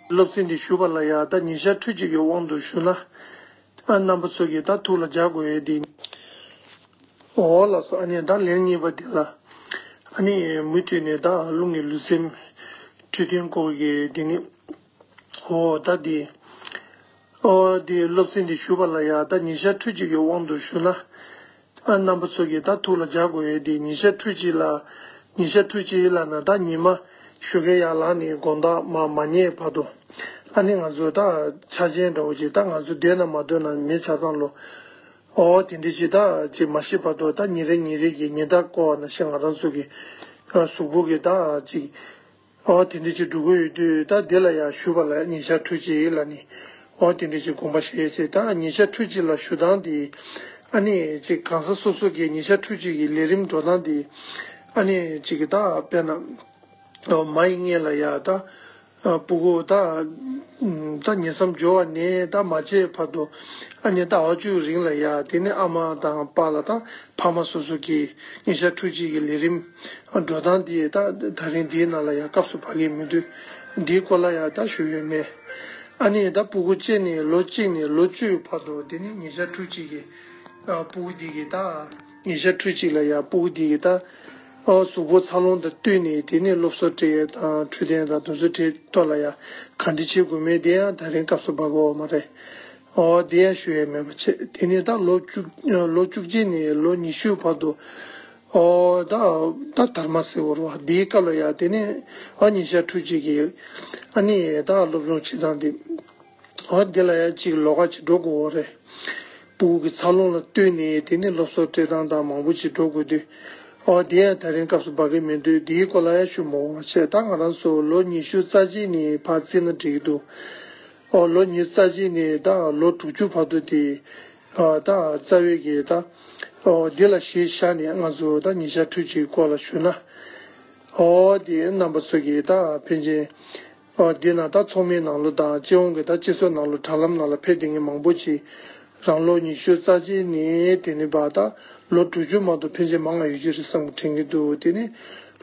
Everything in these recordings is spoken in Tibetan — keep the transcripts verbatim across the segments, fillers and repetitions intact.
སློབ་ཚན་འདི་ཞུ་བ་ལ་ཡ་ད་ཉིན་ཞག་འཕྲོད་སྤྱོད་ཀྱི་དབང་དུ་ཞུ་ན། ཨ་རྣམ་པ་ཚོ་གིས་ད་ཐུགས་ལ་འཇགས་དགོས་ཡས་འདི། འོ་ལགས་སོ། ཨ་ནི་ད་ལན་གཉིས་པ་འདི་ལ། ཨ་ནི་མུ་མཐུད་ནས་ད་རླུང་གི་ལུས་སེམས་འཕྲོད་བསྟེན་སྐོར་གྱི་འདི་ནི། འོ་ད་འདི། འོ་འདི་སློབ་ཚན་འདི་ཞུ་བ་ལ་ཡ་ད་ཉིན་ཞག་འཕྲོད་སྤྱོད་ཀྱི་དབང་དུ་ཞུ་ན། ཨ་རྣམ་པ་ཚོ་གིས་ད་ཐུགས་ལ་འཇགས་དགོས་ཡས་འདི་ཉིན་ཞག་འཕྲོད་སྤྱོད་ལ། ཉིན་ཞག་འཕྲོད་སྤྱོད་ལ་ན་ད་ཉི་མ་ཞོགས་ཀས་ཡར་ལངས་ནས་དགོང་དག་མར་མ་ཉལ་བར་དུ། ཨ་ནི་ང་ཚོ་ད་ཆ་ཆེན་འདྲ་བོ་ཅིག་ད་ང་ཚོ་འདོད་ན་མ་འདོད་ན་མི་ཆ་ཚང་ལོ། ཨོ་དེ་འདྲ་ཅིག་ད་ཅིག་མ་ཤི་བར་དུ་ད་ཉིན་རེ་ཉིན་རེ་གི་ཉིན་ལྟར་སྐོར་བ་ནང་བཞིན་ང་རང་ཚོ་གི་གཟུགས་པོ་གི་ད་ཅིག་ཨོ་དེ་འདྲ་ཅིག་འགྲོ་གི་ཡོད་དུས་ད་དེ་ལ་ཡང་ཞུ་བ་ལ་ཉིན་ཞག་འཕྲོད་སྤྱོད་ལ་ནི། ཨོ་དེ་འདྲ་ཅིག་དགོངས་པ་བཞེས་བྱས། ད་ཉིན་ཞག་འཕྲོད་སྤྱོད་ལ་ཞུ་སྟངས་དེ། ཨ་ནི་ཅིག་གང་ཟག་སོ་སོ་གི་ཉིན་ཞག་འཕྲོད་སྤྱོད་ཀྱི་ལས་རིམ་འགྲོ་སྟངས་དེ། ཨ་ནི་ཅིག་གི་ད་དཔེར་ན། ཨོ་མ་ཡི་སྔན་ལ་ཡ་ད། ཨ་སྤུ་གུ་ད། ཨུམ་ད་ཉིང་མཚམས་སྦྱོར་བ་ནས་ད་མ་བྱས་བར་དུ། ཨ་ནི་ད་ཨ་ཅུ་རིང་ལ་ཡ་དེ་ནས་ཨ་མ་དང་པཱ་ལགས་དང་ཕ་མ་སོ་སོ་གི་ཉིན་ཞག་འཕྲོད་སྤྱོད་ཀྱི་ལས་རིམ་འགྲོ་སྟངས་དེ་ད་ད་རིང་འདིའི་ནང་ལ་ཡ་སྐབས་སུ་བབ་ཀྱི་མི་འདུག་འདིའི་སྐོར་ལ་ཡ་ད་ཞུ་ཡས་མེད། ཨ་ནི་ད་སྤུ་གུ་གཅིག་ནས་ལོ་གཅིག་ནས་ལོ་བཅུའི་བར་དུ་དེ་ནི་ཉིན་ཞག་འཕྲོད་སྤྱོད་ཀྱི་ཨ་སྤུ་གུ་འདི་གི་ད་ཉིན་ཞག་འཕྲོད་སྤྱོད་ལ་ཡ་སྤུ་གུ་འདི་གི་ད། ཨོ་གཟུགས་པོ་འཚར་ལོངས་དང་བསྟུན་ནས་དེ་ནས་སློབ་གསོ་སྤྲད་ཡས་དང་འཕྲོད་བསྟེན་དང་དེ་ཚོ་སྤྲད་ཐོག་ལ་ཡ་ག་འདྲ་བྱེད་དགོས་མིན་དེ་ཡང་ད་རིང་སྐབས་སུ་བབ་ཀྱི་ཡོད་མ་རེད། ཨོ་དེ་ཡང་ཞུ་ཡས་མེད་པ་བྱས། དེ་ནས་ད་ལོ་བཅུ་ལོ་བཅུ་གཅིག་ནས་ལོ་ཉི་ཤུ་བར་དུ། ཨོ་ད་ད་དར་མ་ཟེར་བ་རེད་བ། དེའི་སྐབས་ལ་ཡ་དེ་ནས་ཨ་ཉིན་ཞག་འཕྲོད་སྤྱོད་ཀྱི་ཨ་ནི་ད་སློབ་སྦྱོང་བྱེད་སྟངས་དེ། འོ་འདི་ལ་ཡང་ཅིག་ལོགས་ཀ་ཅིག་འགྲོ་དགོས་རེད། སྤུ་གུ་གི་འཚར་ལོངས་ལ་བསྟུན་ནས་དེ་ནས་སློབ་གསོ་སྤྲད་སྟངས་དང་མང་པོ་ཅིག་འགྲོ་དགོས་དུས། འོ་དེ་ཡང་ད་རིང་སྐབས་སུ་བབ་ཀྱི་མི་འདུག་འདིའི་སྐོར་ལ་ཡང་ཞུ་མི་དགོས་པ་བྱས། ད་ང་རང་ཚོ་ལོ་ཉི་ཤུ་རྩ་གཅིག་ནས་ཕར་བརྩིས་ན་འགྲིག་གི་འདུག་འོ་ལོ་ཉི་ཤུ་རྩ་གཅིག་ནས་ད་ལོ་དྲུག་ཅུ་བར་དུ་དེ། ཨ་ད་རྩ་བའི་གི་ད། འོ་འདི་ལ་གཞི་བཞག་ནས་ང་ཚོ་ད་ཉིན་ཞག་འཕྲོད་སྤྱོད་ཀྱི་སྐོར་ལ་ཞུ་ན། འོ་དེ་རྣམ་པ་ཚོ་གིས་ད་ཕན་ཆད། ཨོ་འདི་ན་ད་ཚོགས་མིའི་ནང་ལོ་དང་སྤྱི་ཡོངས་ཀྱི་ད་སྤྱི་ཚོགས་ནང་ལོ་དྲ་ལམ་ནང་ལ་ཕེབས་བསྡད་མཁན་མང་པོ་ཅིག་རང་ལོ་ཉི་ཤུ་རྩ་གཅིག་ནས་དེ་ནས་བར་ད་ལོ་དྲུག་ཅུ་མ་གཏོགས་ཕན་ཆད་མང་བ་ཡོད་ཀྱི་རེད་བསམ་གྱི་དྲན་གྱི་འདུག་དེ་ནས་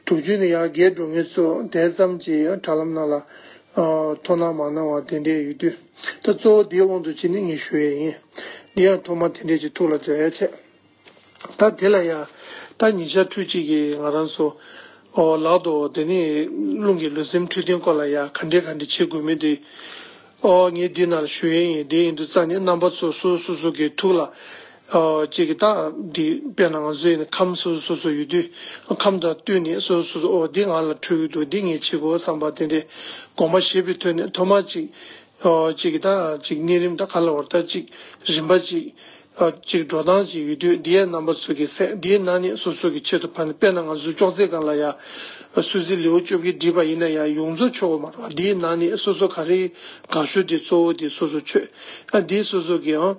དྲུག་ཅུ་ནས་ཡར་རྒས་འགྲོ་མཁན་ཚོ་དེ་ཙམ་གྱིས་དྲ་ལམ་ནང་ལ་ཨོ་མཐོང་སྣང་མ་གནང་བ་དེ་འདྲས་ཡོད་དུས། ད་གཙོ་བོ་དེའི་དབང་དུ་བྱས་ནས་ངས་ཞུ་ཡས་ཡིན། འདི་ཡང་ཐོག་མ་དེ་འདྲས་ཀྱི་ཐུགས་ལ་མཛད་ཡ་བྱས། ད་དེ་ལ་ཡང་ད་ཉིན་ཞག་འཕྲོད་སྤྱོད་ཀྱིས་ང་རང་ཚོ་ཨོ་ལག་ཏུ་དེ་ནས་རླུང་གི་ལུས་སེམས་འཕྲོད་བསྟེན་སྐོར་ལ་ཡང་ག་འདྲས་ག་འདྲས་བྱེད་དགོས་མིན་དེ་ཨོ་ངས་འདི་ནང་ལ་ཞུ་ཡས་ཡིན། དེ་ཡིན་དུས་ཙང་ནས་རྣམ་པ་ཚོ་སོ་སོ་སོ་སོ་གི་ཐུགས་ལ་ཨོ་གཅིག་གི་ད་འདི་དཔེར་ན་ང་ཚོ་ཡིན་ན་ཁམས་སོ་སོ་སོ་སོ་ཡོད་དུས་ཁམས་དང་བསྟུན་ནས་སོ་སོ་སོ་སོ་ཨོ་འདི་ང་ལ་འཕྲོད་ཀྱི་འདུག་འདི་ངས་བྱེད་དགོས་བསམ་པ་དེ་འདྲས་དགོངས་པ་བཞེས་པའི་ཐོག་ནས་ཐོག་མ་གཅིག་ཨོ་གཅིག་གི་ད་གཅིག་གནས་རིམ་ད་ག་ལ་བར་ད་གཅིག་རིམ་པ་གཅིག་ཨ་གཅིག་འགྲོ་སྟངས་ཅིག་ཡོད་དུས་འདིའི་རྣམ་པ་ཚོ་གི་སེམས་འདིའི་ནང་ནས་སོ་སོ་གི་ཆེད་དུ་ཕར་ནས་དཔེར་ན་ང་ཚོ་ཅོག་ཙེ་སྒང་ལ་ཡ་སུད་སི་ལེའུ་བཅོ་བརྒྱད་བསྒྲིགས་པ་ཡིན་ན་ཡང་ཡོངས་རྫོགས་མཆོད་དགོས་མ་རེད་བ། འདིའི་ནང་ནས་སོ་སོ་ག་རེ་དགའ་ཤོས་དེ་གཙོ་བོ་དེ་སོ་སོ་མཆོད། ཨ་འདིའི་སོ་སོ་གི་ཨང་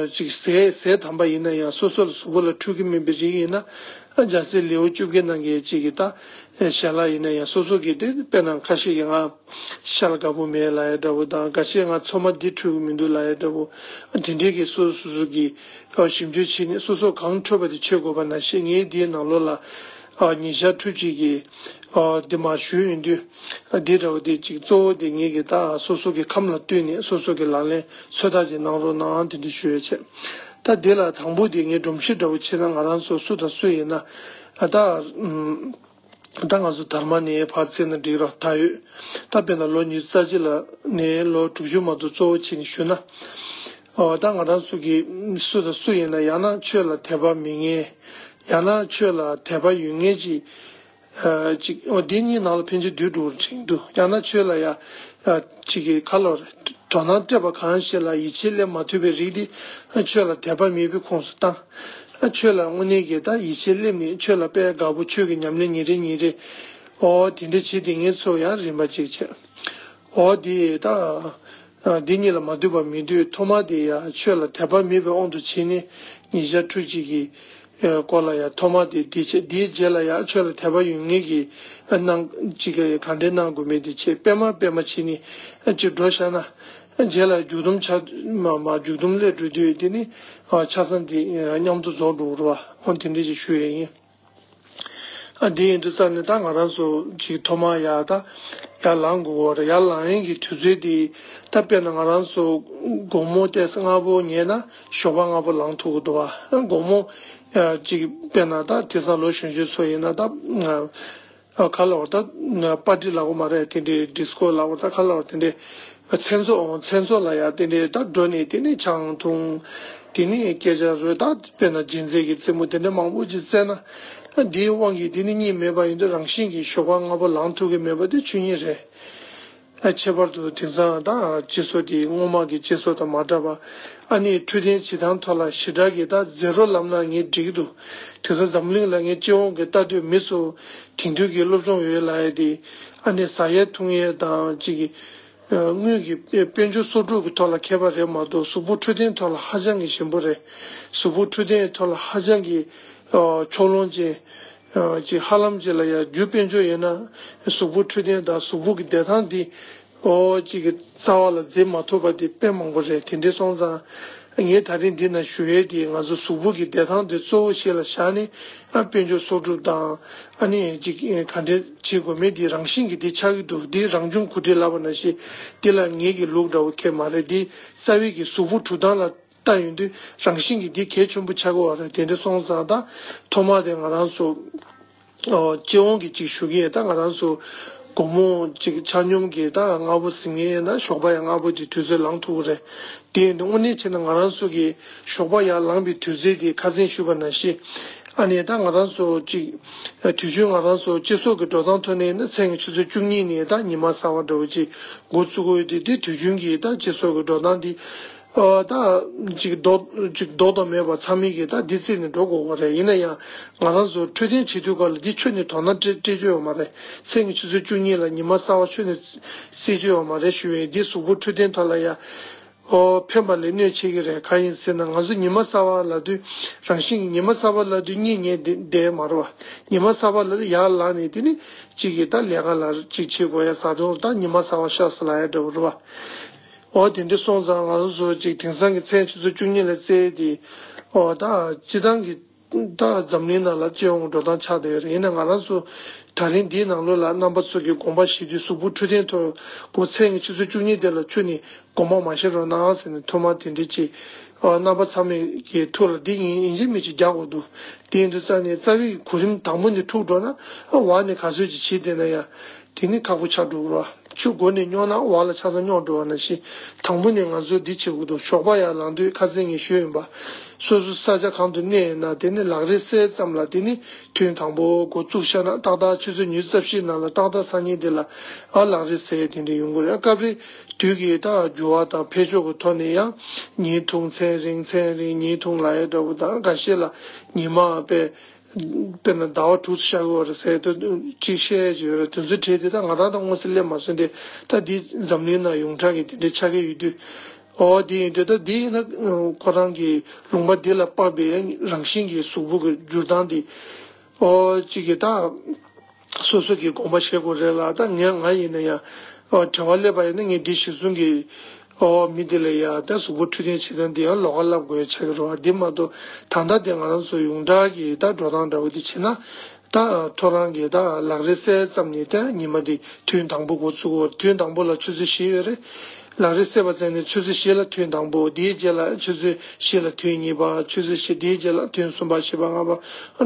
ཅིག་ཟས་ཟས་དམ་པ་ཡིན་ན་ཡང་སོ་སོ་ལ་གཟུགས་པོ་ལ་འཕྲོད་ཀྱི་མིན་པའི་རིགས་ཡིན་ན་ཨ་རྒྱལ་སྲས་ལེའུ་བཅོ་བརྒྱད་ནང་གི་ཅིག་གི་ད་ཞལ་ལག་ཡིན་ན་ཡང་སོ་སོ་གི་དེ་དཔེར་ན་ཁ་ཤས་ཀྱིས་ང་ཤ་ལ་དགའ་པོ་མེད་ལབ་ཡ་འདྲ་པོ་དང་འགའ་ཤས་ང་ཚོད་མ་འདི་འཕྲོད་ཀྱི་མི་འདུག་ལབ་ཡ་འདྲ་པོ། དེ་འདྲའི་གི་སོ་སོ་སོ་གི་ཞིབ་འཇུག་བྱས་ནས་སོ་སོ་གང་འཕྲོད་པ་དེ་མཆོད་དགོས་པ་ནང་བཞིན་ངས་འདིའི་ནང་ལོགས་ལ་ཉིན་ཞག་འཕྲོད་སྤྱོད་ཀྱི་འདི་མར་ཞུས་ཡོང་དུས་འདི་འདྲ་པོ་དེ་ཅིག་གཙོ་བོ་དེ་ངས་གི་ད་སོ་སོ་གི་ཁམས་ལ་ལྟོས་ནས་སོ་སོ་གི་ལག་ལེན་ཚོད་ལྟ་ཅིག་གནང་རོགས་གནང་དེ་འདྲ་ཞུ་ཡ་བྱས། ད་འདི་ལ་དང་པོ་དེ་ངས་སྒྲོམ་གཞི་འདྲ་པོ་བྱས་ན་ང་རང་ཚོ་སུ་དང་སུ་ཡིན་ན་ད། ད་ང་ཚོ་དར་མ་ནས་ཕར་བརྩིས་ན་འགྲིག་རོགས་ད་ཡོད། ད་དཔེར་ན་ལོ་ཉི་ཤུ་རྩ་གཅིག་ལ་ནས་ལོ་དྲུག་ཅུ་མ་གཏོགས་གཙོ་བོ་བྱས་ནས་ཞུ་ན། ཨོ་ད་ང་རང་ཚོ་གི་སུ་དང་སུ་ཡིན་ན་ཡང་ན་ཆོས་ལ་དད་པ་མེད་མཁན། ཡང་ན་ཆོས་ལ་དད་པ་ཡོད་མཁན་ཅིག་ཨ་ཅིག་ཨོ་འདི་གཉིས་ནང་ལ་ཕན་ཆད་སྡུག་འགྲོ་བར་དྲན་འདུག་ཡང་ན་ཆོས་ལ་ཡ་ཨ་ཅིག་གི་ཁ་ལོ་རེད། དོ་སྣང་སྤྲད་པ་གང་ཞིག་ལ་ཡིད་ཆེས་སླེབས་མ་ཐུབ་པའི་རིགས་འདི་ཆོས་ལ་དད་པ་མེད་པའི་ཁོངས་སུ་བཏང་། ཆོས་ལ་དངོས་གནས་ཀྱི་ད་ཡིད་ཆེས་སླེབས་ནས་ཆོས་ལ་དཔེ་དགའ་པོ་ཆོས་ཀྱི་ཉམས་ལེན་ཉིན་རེ་ཉིན་རེ། ཨོ་དེ་འདྲ་བྱེད་དེ་ངས་ཚོ་ཡང་རིམ་པ་གཅིག་བྱས། ཨོ་དེ་ད་འདི་གཉིས་ལ་མ་འདུས་པ་མི་འདུས་ཐོག་མ་དེ་ཡང་ཆོས་ལ་དད་པ་མེད་པའི་དབང་དུ་བྱས་ནས་ཉིན་ཞག་འཕྲོད་སྤྱོད་ཀྱི། སྐོར་ལ་ཡང་ཐོག་མ་དེ་འདི་བྱས་འདིའི་རྗེས་ལ་ཡང་ཆོས་ལ་དད་པ་ཡོད་མཁན་གྱི་གནང་ཅིག་ག་འདྲས་གནང་དགོས་མེད་དེ་བྱས་པད་མ་པད་མ་བྱས་ནས་ཅིག་འགྲོ་བཞག་ན་རྗེས་ལ་མཇུག་སྡོམ་ཆ་མ་མ་མཇུག་སྡོམ་སླེབས་འགྲོ་དུས་དེ་ནི་ཆ་ཚང་དེ་མཉམ་དུ་རྫོགས་འགྲོ་རུ་བ་འོ་དེ་འདྲས་ཅིག་ཞུ་ཡས་ཡིན། ཨ་འདི་ཡིན་དུས་ཙང་ནས་ད་ང་རང་ཚོ་ཅིག་ཐོག་མར་ཡར་ད་ཡར་ལངས་དགོས་ཀྱི་ཡོད་རེད། ཡར་ལངས་ཡས་ཀྱི་དུས་ཚོད་དེ་ད་དཔེར་ན་ང་རང་ཚོ་དགོང་མོ་ཏོག་ཙམ་སྔ་པོ་ཉལ་ན་ཞོགས་པ་སྔ་པོ་ལངས་ཐུབ་ཀྱི་འདུག་བ། དགོང་མོ་ཅིག་དཔེར་ན་ད་དེང་སང་ལོ་གཞོན་གཞོན་ཚོ་ཡིན་ན་ད། ཨ་ག་ལབ་དགོས་རེད། ད་པར་ཊི་ལབ་དགོས་མ་རེད། དེ་འདྲའི་ཌི་སི་ཀོ་ལབ་དགོས་རེད། ད་ག་ལབ་དགོས་རེད། དེ་འདྲའི་མཚན་ཚོགས་མཚན་ཚོགས་ལ་ཡ་དེ་འདྲའི་ད་འགྲོ་ནས་དེ་ནས་ཆང་འཐུང་། དེ་ནས་སྐད་ཆ་རོལ། ད་དཔེར་ན་རྒྱལ་མཚན་གྱི་རྩེད་མོ་དེ་འདྲ་མང་པོ་ཅིག་རྩེས་ན། ཨ་འདིའི་དབང་གིས་དེ་ནས་གཉིད་མེད་པ་ཡིན་དུས་རང་བཞིན་གྱིས་ཞོགས་པ་སྔ་པོ་ལངས་ཐུབ་ཀྱི་མེད་པ་དེ་ཆོས་ཉིད་རེད། ཨ་ཁྱད་པར་དུ་དེང་སང་ད་སྤྱི་ཚོགས་དེ་སྔོན་མ་གི་སྤྱི་ཚོགས་དང་མ་འདྲ་བ། ཨ་ནི་འཕྲོད་བསྟེན་བྱེད་སྟངས་ཐོག་ལ་ཞེ་དྲག་གི་ད་ཛེ་རོ་ལབ་ན་ངས་འགྲིག་གི་འདུག་དེང་སང་འཛམ་གླིང་ལ་ངས་སྤྱི་ཡོངས་ཀྱི་ལྟ་དུས་མི་ཚོ་དེང་དུས་ཀྱི་སློབ་སྦྱོང་ཡོད་ལབ་ཡས་དེ། ཨ་ནི་ཟ་ཡས་འཐུང་ཡས་དང་ཅིག་གི་དངུལ་གྱི་དཔལ་འབྱོར་གསོག་སྒྲུབ་ཀྱི་ཐོག་ལ་མཁས་པ་རེད་མ་གཏོགས་གཟུགས་པོ་འཕྲོད་བསྟེན་ཐོག་ལ་ཧ་ཅང་གི་ཞན་པོ་རེད། གཟུགས་པོ་འཕྲོད་བསྟེན་ཐོག་ལ་ཧ་ཅང་གི་ཕྱོགས་ལྷུང་ཅན། ཅིག་ཧ་ལམ་ཅིག་ལ་ཡ་རྒྱུ་དཔལ་འབྱོར་ཡོད་ན་གཟུགས་པོ་འཕྲོད་བསྟེན་དང་གཟུགས་པོ་གི་བདེ་ཐང་འདི་ཨོ་ཅིག་གི་རྩ་བ་ལ་འཛེམ་མ་ཐུབ་པ་འདི་དཔེ་མང་པོ་རེད། དེ་འདྲ་སོང་ཙང་ངས་ད་རིང་འདི་ན་ཞུ་ཡས་འདི་ང་ཚོ་གཟུགས་པོ་གི་བདེ་ཐང་འདི་གཙོ་བོ་གཞི་ལ་བཞག་ནས་ཨ་དཔལ་འབྱོར་གསོག་སྒྲུབ་དང་ཨ་ནི་ཅིག་ག་འདྲ་བྱེད་དགོས་མིན་འདི་རང་བཞིན་གྱི་འདི་ཆགས་ཀྱི་འདུག་འདི་རང་བྱུང་འགོ་ཁྲིད་ལབ་པ་ནང་བཞིན་འདི་ལ་ངེད་ཀྱི་ལུགས་འདྲ་བོ་ཁེལ་མ་རེད། འདི་རྩ་བའི་གི་གཟུགས་པོ་གྲུབ་སྟངས་ལ་ལྟ་ཡོང་དུས་རང་བཞིན་གྱིས་འདི་གལ་ཆེན་པོ་ཆགས་ཀྱི་ཡོད་རེད། དེ་འདྲ་སོང་ཙང་ད་ཐོག་མ་དེ་ང་རང་ཚོ་ཨོ་སྤྱི་ཡོངས་ཀྱི་ཅིག་ཞུ་གི་ཡིན། ད་ང་རང་ཚོ་དགོང་མོ་ཅིག་ཆ་སྙོམས་ཀྱི་ད་སྔ་པོ་ཟིན་ངེས་ཡིན་ན་ཞོགས་པ་ཡང་སྔ་པོ་དེ་དུས་ཚོད་ལངས་ཐུབ་ཀྱི་རེད། དེ་ཡིན་དུས་དངོས་གནས་བྱས་ན་ང་རང་ཚོ་གི་ཞོགས་པ་ཡར་ལངས་པའི་དུས་ཚོད་དེ་ཁ་སང་ཞུས་པ་ནང་བཞིན་ཨ་ནི་ད་ང་རང་ཚོ་ཅིག་དུས་རྒྱུན་ང་རང་ཚོ་སྤྱི་ཚོགས་ཀྱི་འགྲོ་སྟངས་ཐོག་ནས་ཡིན་ན་མཚན་གྱི་ཆུ་ཚོད་བཅུ་གཉིས་ནས་ད་ཉི་མ་གསར་པ་འདྲ་བོ་ཅིག་འགོ་བཙུགས་ཀྱི་ཡོད་དུས། དེ་དུས་རྒྱུན་གྱི་ད་སྤྱི་ཚོགས་ཀྱི་འགྲོ་སྟངས་འདི། ཨོ་ད་ཅིག་ལྡོག་ཅིག་ལྡོག་ཏུ་མེད་པ་ཚང་མས་ཀྱིས་ད་འདི་བརྩིས་ནས་འགྲོ་དགོས་པ་རེད། ཡིན་ན་ཡང་ང་རང་ཚོ་འཕྲོད་བསྟེན་བྱེད་དུས་སྐབས་ལ་འདི་ཁྱོན་ནས་དོ་སྣང་སྤྲད་སྤྲད་རྒྱུ་ཡོད་མ་རེད། མཚན་གྱི་ཆུ་ཚོད་བཅུ་གཉིས་ལ་ཉི་མ་གསར་པ་ཁྱོན་ནས་བསྲེག་རྒྱུ་ཡོད་མ་རེད་ཞུ་ཡིན། འདི་གཟུགས་པོ་འཕྲོད་བསྟེན་ཐོག་ལ་ཡ་ཨོ་ཕན་པ་ལས་གནོད་ཆེ་གི་རེད། གང་ཡིན་ཟེར་ན་ང་ཚོ་ཉི་མ་གསར་པ་ལབ་དུས་རང་བཞིན་གྱིས་ཉི་མ་གསར་པ་ལབ་དུས་གཉིད་ཉལ་བསྡད་བསྡད་མ་རེད་བ། ཉི་མ་གསར་པ་ལབ་དུས་ཡར་ལངས་ནས་དེ་ནི་གཅིག་གིས་ད་ལས་ཀ་ལ་གཅིག་བྱེད་དགོས་ཡ་ཟ་དུས་ད་ཉི་མ་གསར་པ་ཤོག་ཟེར་ལབ་ཡ་འདྲ་བོ་རེད་བ། ཨོ་དེ་འདྲ་སོང་ཙང་ང་ཚོ་ཚོ་ཅིག་དེང་སང་གི་མཚན་ཆུ་ཚོད་བཅུ་གཉིས་ལ་བཙལ་ཏེ། ཨོ་ད་སྤྱི་བཏང་གི་ད་འཛམ་གླིང་ནང་ལ་སྤྱི་ཡོངས་འགྲོ་སྟངས་ཆགས་བསྡད་ཡོད་རེད། ཡིན་ན་ང་རང་ཚོ་ད་རིང་འདིའི་ནང་ལོགས་ལ་རྣམ་པ་ཚོ་གི་དགོངས་པ་བཞེས་དུས་གཟུགས་པོ་འཕྲོད་བསྟེན་ཐོག་གོ་མཚན་གྱི་ཆུ་ཚོད་བཅུ་གཉིས་དེ་ལ་ཁྱོན་ནས་དགོངས་པ་མ་བཞེས་རོགས་གནང་ཟེར་ནས་ཐོག་མར་དེ་འདྲ་ཅིག་ཨོ་རྣམ་པ་ཚང་མས་ཀྱི་ཐུགས་ལ་འདི་ཡིན་ཡིན་གཅིག་མིན་གཅིག་རྒྱག་དགོས་འདུག་དེ་ཡིན་དུས་ཙང་ནས་རྩ་བའི་གོ་རིམ་དང་པོ་ནས་འཁྲུག་འགྲོ་ན་ཨ་འོག་ནས་ག་ཚོད་ཅིག་བྱེད་བསྡད་ན་ཡང་། དེ་ནི་ཁག་པོ་ཆགས་འགྲོ་གི་རེད་བ། ཆུ་མགོ་ནས་རྙོག་ན་འོག་ལ་ཆ་ཚང་རྙོག་འགྲོ་བ་ནང་བཞིན། དང་པོ་ནས་ང་ཚོས་འདི་བྱེད་དགོས་འདུག་ཞོགས་པ་ཡར་ལངས་དུས་ཁ་སང་ངས་ཞུས་ཡིན་པ། སོ་སོ་ས་ཆ་གང་དུ་གནས་ཡིན་ན་དེ་ནི་ལག་རིས་གསལ་ཙམ་ལ་དེ་ནི་ཐུན་དང་པོ་འགོ་བཙུགས་བཞག་ན་ཏག་ཏག་ཆུ་ཚོད་ཉི་ཤུ་རྩ་བཞིའི་ནང་ལ་ཏག་ཏག་སང་ཉིན་དེ་ལ་ཨ་ལག་རིས་གསལ་དེ་འདྲ་ཡོང་གི་རེད། སྐབས་རེ་དུས་ཀྱི་ད་འགྱུར་བ་དང་འཕེལ་ཕྱོགས་ཀྱི་ཐོག་ནས་ཡང་ཉིན་ཐུང་ཚན་རིང་ཚན་རིང་ཉིན་ཐུང་ལ་ཡ་འདྲ་བོ་དང་འགའ་ཤས་ལ་ཉི་མ་དཔེ། དཔེར་ན་ཟླ་བ་དྲུག་ཙམ་ཤར་གི་ཡོད་རེད་ཟེར་དུས་ཅིག་བཤད་ཡས་ཅིག་ཡོད་རེད། དེ་ཚོའི་གྲས་དེ་ད་ང་རང་ད་དངོས་སུ་སླེབས་མ་སོང་སྟེ། ད་འདི་འཛམ་གླིང་ནང་ཡོངས་གྲགས་ཀྱི་དེ་འདྲའི་ཆ་ག་ཡོད་དུས། ཨོ་དེ་ཡིན་དུས་ད་འདི་ཡིན་ན་ཁོ་རང་གི་ལུང་པ་འདི་ལ་དཔག་པའི་རང་བཞིན་གྱི་གཟུགས་པོ་གི་འགྱུར་སྟངས་དེ། ཨོ་གཅིག་གི་ད། སོ་སོ་གི་དགོངས་པ་བཞེས་དགོས་རེད་ལ། ད་ངས་ང་ཡིན་ན་ཡང་ཨོ་བྲེལ་བ་སླེབས་པ་ཡིན་ན་ངས་འདི་གཞིར་བཟུང་གི་ཨོ་མི་འདི་ལ་ཡ་ད་གཟུགས་པོ་འཕྲོད་བསྟེན་བྱེད་སྟངས་འདི་ཡང་ལོགས་ཀ་བསླབ་དགོས་ཡ་ཆགས་ཀྱི་རེད་བ། འདི་མ་གཏོགས་ད་ལྟ་དེ་ང་རང་ཚོ་ཡོངས་གྲགས་ཀྱི་ད་འགྲོ་སྟངས་འདྲ་བོ་འདི་བྱེད་ན་ད་ཐོ་རངས་ཀྱི་ད་ལག་རིས་གསལ་ཙམ་ནས་ད་ཉི་མ་འདི་ཐུན་དང་པོ་འགོ་ཚུགས་དགོས། ཐུན་དང་པོ་ལ་ཆུ་ཚོད་བཞི་ཡོད་རེད། ལག་རིས་གསལ་བ་ཙམ་ནས་ཆུ་ཚོད་བཞི་ལ་ཐུན་དང་པོ། དེའི་རྗེས་ལ་ཆུ་ཚོད་བཞི་ལ་ཐུན་གཉིས་པ། ཆུ་ཚོད་བཞི་དེའི་རྗེས་ལ་ཐུན་གསུམ་པ། བཞི་པ་ལྔ་པ་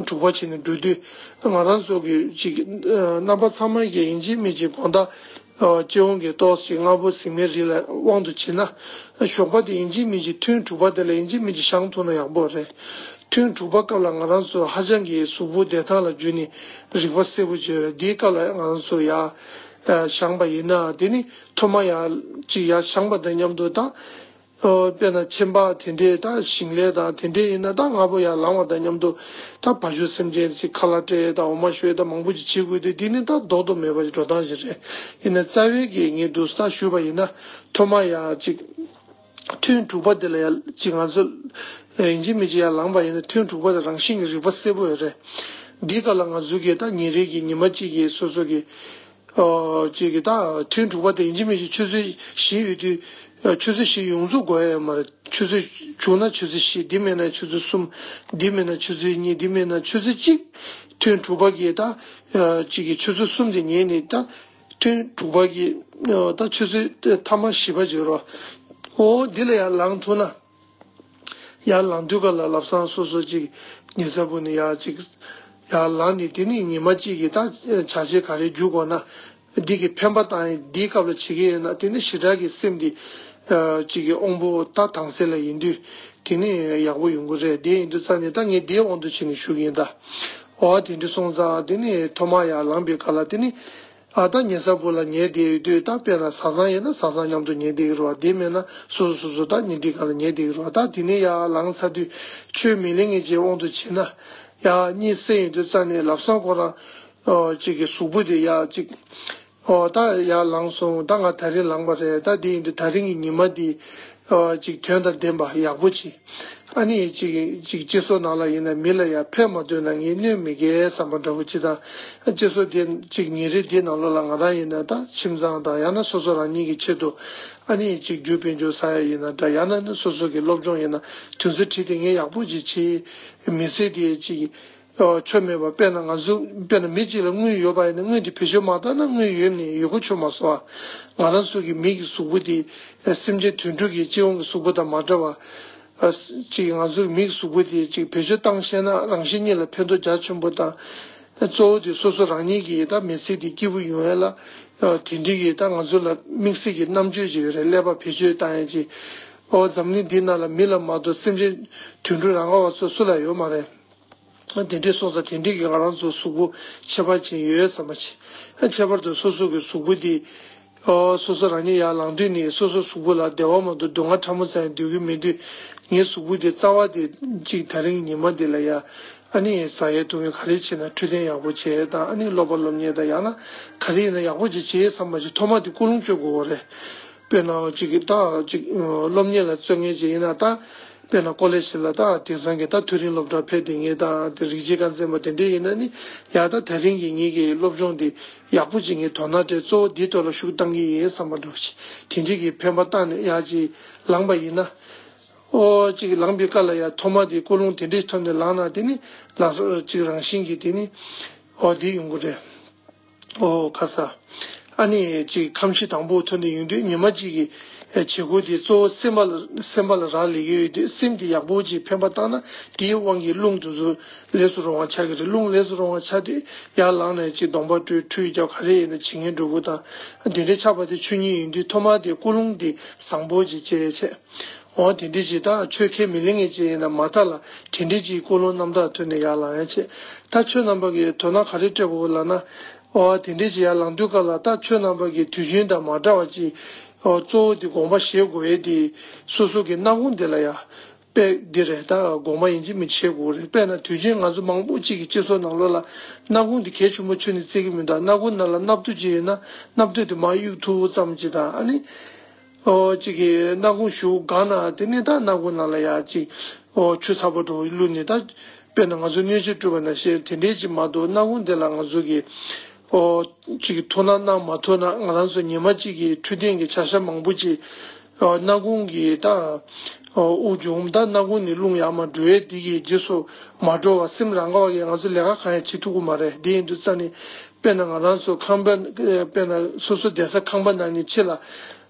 དྲུག་པ་བྱས་ནས་འགྲོ་དུས། ང་རང་ཚོ་གི་ཅིག་རྣམ་པ་ཚང་མ་གི་ཡིན་གཅིག་མིན་གཅིག་དགོང་དག་སྤྱི་ཡོངས་ཀྱི་ཏོག་ཙམ་སྔ་པོ་ཟིན་མའི་རིགས་ལ་དབང་དུ་བྱས་ན། ཞོགས་པ་དེ་ཡིན་གཅིག་མིན་གཅིག་ཐུན་དྲུག་པ་དེ་ལ་ཡིན་གཅིག་མིན་གཅིག་བཞེངས་ཐུབ་ན་ཡག་པོ་རེད། ཐུན་དྲུག་པ་སྐབས་ལ་ང་རང་ཚོ་ཧ་ཅང་གི་གཟུགས་པོ་བདེ་ཐང་ལ་འཇུས་ནས་རིག་པ་གསལ་པོ་བྱས་རེད། དེའི་སྐབས་ལ་ང་རང་ཚོ་ཡར་བཞེངས་པ་ཡིན་ན་དེ་ནི་ཐོག་མ་ཡར་ཅིག་ཡར་བཞེངས་པ་དང་མཉམ་དུ་ད། ཨོ་དཔེར་ན་ཆེན་པ་དེ་འདྲས་ད་ཞིང་ལས་དང་དེ་འདྲས་ཡིན་ན་ད་སྔ་པོ་ཡར་ལངས་པ་དང་མཉམ་དུ་ད་བ་ཕྱུགས་སེམས་ཅན་ཅིག་ཁ་ལག་སྤྲད་དང་འོ་མ་བཞོ་དང་མང་པོ་ཅིག་བྱེད་དགོས་དུས། འདི་ནི་ད་ལྡོག་ཏུ་མེད་པ་ཅིག་འགྲོ་སྟངས་ཤིག་རེད། ཡིན་ན་རྩ་བའི་གི་ངས་འདུག་ད་ཞུས་པ་ཡིན་ན་ཐོག་མ་ཡར་ཅིག་ཐུན་དྲུག་པ་དེ་ལ་ཡར་ཅིག་ང་ཚོ་ཡིན་གཅིག་མིན་གཅིག་ཡར་ལངས་པ་ཡིན་ན་ཐུན་དྲུག་པ་དེ་རང་བཞིན་གྱི་རིག་པ་གསལ་པོ་ཡོད་རེད། འདིའི་སྐབས་ལ་ང་ཚོ་གིས་ད་ཉིན་རེ་གི་ཉི་མ་གཅིག་གི་སོ་སོ་གི་ཨོ་ཅིག་གི་ད་ཐུན་དྲུག་པ་དེ་ཡིན་གཅིག་མིན་གཅིག་ཆུ་ཚོད་བཞི་ཡོད་དུས། ཆུ་ཚོད་བཞི་ཡོངས་རྫོགས་དགོས་ཡ་ཡོད་མ་རེད། ཆུ་ཚོད་བྱུང་ན་ཆུ་ཚོད་བཞི། འདི་མེད་ན་ཆུ་ཚོད་གསུམ། འདི་མེད་ན་ཆུ་ཚོད་གཉིས། འདི་མེད་ན་ཆུ་ཚོད་གཅིག་ཐུན་དྲུག་པ་གི་ད་གཅིག་གི་ཆུ་ཚོད་གསུམ་དེ་ཉལ་ནས་ད་ཐུན་དྲུག་པ་གི་ད་ཆུ་ཚོད་ཐ་མ་བཞི་པ་བརྗོད་རོགས། ཨོ་འདི་ལ་ཡར་ལངས་ཐུབ་ན། ཡར་ལངས་དུས་ག་ལ་ལམ་སང་སོ་སོ་གཅིག་ཉལ་ས་བུ་ནས་ཡར་གཅིག་ཡར་ལངས་ནས། དེ་ནས་ཉི་མ་གཅིག་གི་ད་བྱ་བྱེད་ག་རེ་རྒྱུག་དགོས་ན། འདི་གི་འཕེན་པ་བཏང་ཡས་འདིའི་སྐབས་ལ་བྱེད་ཀྱི་ཡོད་ན། དེ་ནི་ཞེ་དྲག་གི་སེམས་འདི་གཅིག་གི་དབང་པོ་ད་དྭངས་གསལ་ལ་ཡིན་དུས། དེ་ནི་ཡག་པོ་ཡོང་གི་རེད། དེ་ཡིན་དུས་ཙང་ནས་ད་ངས་འདིའི་དབང་དུ་བྱས་ནས་ཞུ་གི་ཡིན་ད། འོ་དེ་འདྲ་སོང་ཙང་དེ་ནི་ཐོག་མར་ཡར་ལངས་པའི་སྐབས་ལ་དེ་ནི། ཨ་ད་ཉལ་ས་བུ་ལ་ཉལ་བསྡད་ཡོད་དུས། ད་དཔེར་ན་བཟའ་ཚང་ཡིན་ན་བཟའ་ཚང་མཉམ་དུ་ཉལ་བསྡད་ཀྱི་རེད་བ། དེ་མེད་ན་སོ་སོ་སོ་སོ་ད་ཉལ་ཁྲིའི་སྒང་ལ་ཉལ་བསྡད་ཀྱི་རེད་བ། ད་དེ་ནས་ཡར་ལངས་ཚར་དུས་ཆོས་མི་གླེང་མཁན་ཅིག་དབང་དུ་བྱས་ན། ཡར་གཉིད་སད་ཡོང་དུས་ཙང་ནས་ལམ་སང་ཁོ་རང་ཨོ་གཅིག་གི་གཟུགས་པོ་དེ་ཡར་གཅིག་ཨོ་ད་ཡར་ལངས་སོང་། ད་ང་ད་རིང་ལངས་པ་རེད། ད་དེ་ཡིན་དུས་ད་རིང་གི་ཉི་མ་འདི་ཨོ་གཅིག་དོན་དང་ལྡན་པ་ཡག་པོ་ཅིག་ཨ་ནི་གཅིག་གཅིག་སྤྱི་ཚོགས་ནང་ལ་ཡིན་ན་མི་ལ་ཡར་ཕན་མ་ཐོགས་ན་ངས་གནོད་མི་སྐྱེལ་བསམ་པ་འདྲ་བོ་ཅིག་དང་། སྤྱི་ཚོགས་དེ་གཅིག་ཉིན་རེ་འདི་ནང་ལོགས་ལ་ང་རང་ཡིན་ན་ད་ཁྱིམ་ཚང་དང་། ཡང་ན་སོ་སོ་རང་ཉིད་ཀྱི་ཆེད་དུ་ཨ་ནི་གཅིག་རྒྱུ་དཔལ་འབྱོར་ཟ་ཡ་ཡིན་ན་འདྲ། ཡང་ན་ནི་སོ་སོ་གི་སློབ་སྦྱོང་ཡིན་ན། དོན་ཚན་བྲིས་ཏེ་ངས་ཡག་པོ་ཅིག་བྱེད། མི་ཚེ་དེ་གཅིག་ཨོ་ཆོ་མེད་པ། དཔེར་ན་ང་ཚོ་དཔེར་ན་མི་གཅིག་ལ་དངུལ་ཡོད་པ་ཡིན་ན། དངུལ་དེ་བེད་སྤྱོད་མ་བཏང་ན་དངུལ་ཡོད་ནས་ཡོད་དགུ་ཆོ་མ་སོང་ཨ། ང་རང་ཚོ་གི་མི་གི་གཟུགས་པོ་དེ་སེམས་ཅན་དུད་འགྲོ་གི་སྤྱི་ཡོངས་ཀྱི་གཟུགས་པོ་དང་མ་འདྲ་བ། ཨ་གཅིག་ང་ཚོ་གི་མི་གི་གཟུགས་པོ་དེ་གཅིག་བེད་སྤྱོད་བཏང་ཤེས་ན་རང་བཞིན་གཉིས་ལ་ཕན་ཐོགས་རྒྱ་ཆེན་པོ་དང་། གཙོ་བོ་དེ་སོ་སོ་རང་ཉིད་ཀྱི་ད་མི་ཚེ་དེ་སྐྱིད་པོ་ཡོང་ཡ་ལ། ཨ་དེ་འདྲའི་གི་ད་ང་ཚོ་ལ་དམིགས་བསལ་གྱི་རྣམ་དཔྱོད་ཅིག་ཡོད་རེད། ཀླད་པ་བེད་སྤྱོད་བཏང་ཡ་ཅིག་ཨོ་འཛམ་གླིང་འདི་ནང་ལ་མི་ལ་མ་གཏོགས་སེམས་ཅན་དུད་འགྲོ་རང་ག་བ་ཚོ་སུ་ལ་ཡོད་མ་རེད། དེ་འདྲའི་སོང་ཙང་དེ་འདྲའི་གི་ང་རང་ཚོ་གཟུགས་པོ་ཁྱད་པར་ཅན་ཡོད་བསམ་པ་བྱེད། ཁྱད་པར་དུ་སོ་སོ་གི་གཟུགས་པོ་འདི། ཨོ་སོ་སོ་རང་ཉིད་ཡར་ལངས་དུས་ནས་སོ་སོ་གཟུགས་པོ་ལ་བདེ་བ་མ་གཏོགས་སྡུག་བསྔལ་ཕྲ་མོ་ཙམ་ཡང་འདོད་ཀྱི་མེད་དུས། ངའི་གཟུགས་པོ་འདི་རྩ་བ་དེ་གཅིག་ད་རིང་ཉི་མ་འདི་ལ་ཡ་ཨ་ནི་ཟ་ཡས་འཐུང་ཡས་ག་རེ་བྱེད་ན་འཕྲོད་བསྟེན་ཡག་པོ་བྱེད་དང་། ཨ་ནི་སློབ་པ་སློབ་གཉེར་དང་ཡང་ན་ག་རེ་ཡིན་ན་ཡག་པོ་ཅིག་བྱེད་བསམ་པ་ཅིག་ཐོག་མ་དེ་ཀུན་སློང་བཅོས་དགོས་པ་རེད། དཔེར་ན་གཅིག་གི་ད་གཅིག་སློབ་གཉེར་ལ་བརྩོན་མཁན་ཅིག་ཡིན་ན་ད། དཔེར་ན་ཀོ་ལེ་ཇི་ལ་ད་དེང་སང་གི་ད་མཐོ་རིམ་སློབ་གྲྭར་ཕེབས་བསྡད་མཁན་དང་དེ་རིགས་རྒྱུད་རྒྱལ་ཁབ་འཛིན་པ་དེ་འདྲ་ཡིན་ན་ནི་ཡ་ད་ད་རིང་གི་ངེད་ཀྱི་སློབ་སྦྱོང་འདི་ཡག་པོ་ཅིག་ངས་དོ་སྣང་སྤྲད། གཙོ་བོ་འདིའི་ཐོག་ལ་ཤུགས་བཏང་གི་ཡིན་བསམ་པ་འདྲ་བོ་ཅིག་དེ་འདྲའི་གི་འཕེན་པ་བཏང་ནས་ཡ་ཅིག་ལངས་པ་ཡིན་ན། ཨོ་ཅིག་ལངས་པའི་སྐབས་ལ་ཡ་ཐོག་མ་དེ་ཀུན་སློང་དེ་འདྲའི་ཐོག་ནས་ལངས་ན་དེ་ནི་ལག་ཅིག་རང་བཞིན་གྱིས་དེ་ནི་ཨོ་འདི་ཡོང་གི་རེད། ཨོ་ཁ་ས། ཨ་ནི་ཅིག་ཁམས་གཞི་དང་པོ་ཐོན་ནས་ཡོང་དུས་ཉི་མ་གཅིག་གི་བྱེད་སྒོ་དེ་གཙོ་བོ་སེམས་པ་ལ་སེམས་པ་ལ་རག་ལས་ཀྱི་ཡོད་དུས། སེམས་དེ་ཡག་པོ་ཅིག་འཕེན་པ་བཏང་ན་དེའི་དབང་གིས་རླུང་དེ་ཚོ་ལས་སུ་རུང་བ་ཆགས་ཀྱི་རེད། རླུང་ལས་སུ་རུང་བ་ཆགས་དུས་ཡར་ལངས་ནས་ཅིག་གདོང་པ་བཀྲུས་ཁྲུས་རྒྱབ་ག་རེ་ཡིན་ན་བྱེད་མཁན་འགྲོ་དགོས་དང་། དེ་འདྲའི་ཆགས་པ་དེ་ཆོས་ཉིད་ཡིན་དུས་ཐོག་མར་དེ་ཀུན་སློང་དེ་བཟང་པོ་ཅིག་བྱས་བྱས། འོ་དེ་འདྲ་ཅིག་ད་ཆོས་ཁས་མི་ལེན་མཁན་ཅིག་ཡིན་ན་མ་མཐའ་ལ་དེ་འདྲ་ཅིག་ཀུན་སློང་རྣམ་དག་ཐོན་ནས་ཡར་ལངས་ཡ་བྱེད། ད་ཁྱོད་རྣམ་པ་གིས་དོ་སྣང་ག་རེ་སྤྲད་དགོས་ལབ་ན། འོ་དེ་འདྲ་ཅིག་ཡར་ལངས་དུས་སྐབས་ལ་ད་ཁྱོད་རྣམ་པ་གིས་དུས་རྒྱུན་དང་མ་འདྲ་བ་ཅིག་འོ་གཙོ་བོ་དེ་དགོངས་པ་བཞེས་དགོས་ཡས་དེ་སོ་སོ་གི་སྣ་ཁུང་དེ་ལ་ཡ། དཔེ་འདི་རེད། ད་དགོངས་པ་ཡིན་གཅིག་མིན་གཅིག་བྱེད་དགོས་རེད། དཔེར་ན་དུས་རྒྱུན་ང་ཚོ་མང་པོ་གཅིག་གི་སྤྱི་ཚོགས་ནང་ལོགས་ལ་སྣ་ཁུང་དེ་གལ་ཆེན་པོ་ཁྱོན་ནས་བརྩི་གི་མི་འདུག་སྣ་ཁུང་ནང་ལ་སྣབས་ཐུར་ཅིག་ཡོད་ན་སྣབས་ཐུར་དེ་མར་གཡུག་ཐུབ་ཙམ་ཅིག་དང་། ཨ་ནི། ཨོ་གཅིག་གི་སྣ་ཁུང་གཞུ་གང་ན་དེ་ནི་ད་སྣ་ཁུང་ནང་ལ་ཡ་གཅིག་ཨོ་ཆུ་ཚ་པོ་འདྲ་བོ་བླུགས་ནས། ད་དཔེར་ན་ང་ཚོ་སྣོད་བཅུད་བཀྲུས་པ་ནང་བཞིན་དེ་འདྲའི་ཅིག་མ་གཏོགས་སྣ་ཁུང་དེ་ལ་ང་ཚོ་གི་ཨོ་གཅིག་གི་ཐུགས་སྣང་གནང་མ་ཐུབ་ན། ང་རང་ཚོ་ཉི་མ་གཅིག་གི་འཕྲོད་བསྟེན་གྱི་བྱ་བཞག་མང་པོ་ཅིག་ཨོ་སྣ་ཁུང་གི་ད་ཨོ་དབུགས་འབྱུང་ད་སྣ་ཁུང་ནས་རླུང་ཡར་མར་འགྲོ་ཡས་དེ་གི་རྗེས་སུ་མ་འགྲོ་བ། སེམས་རང་ག་བ་གིས་ང་ཚོ་ལས་ཀ་གང་ཡང་བྱེད་ཐུབ་ཀྱི་མ་རེད། དེ་ཡིན་དུས་ཙང་ནས་དཔེར་ན་ང་རང་ཚོ་ཁང་པ་དཔེར་ན་སོ་སོ་བསྡད་ས་ཁང་པ་ནང་ནས་ཕྱི་ལ།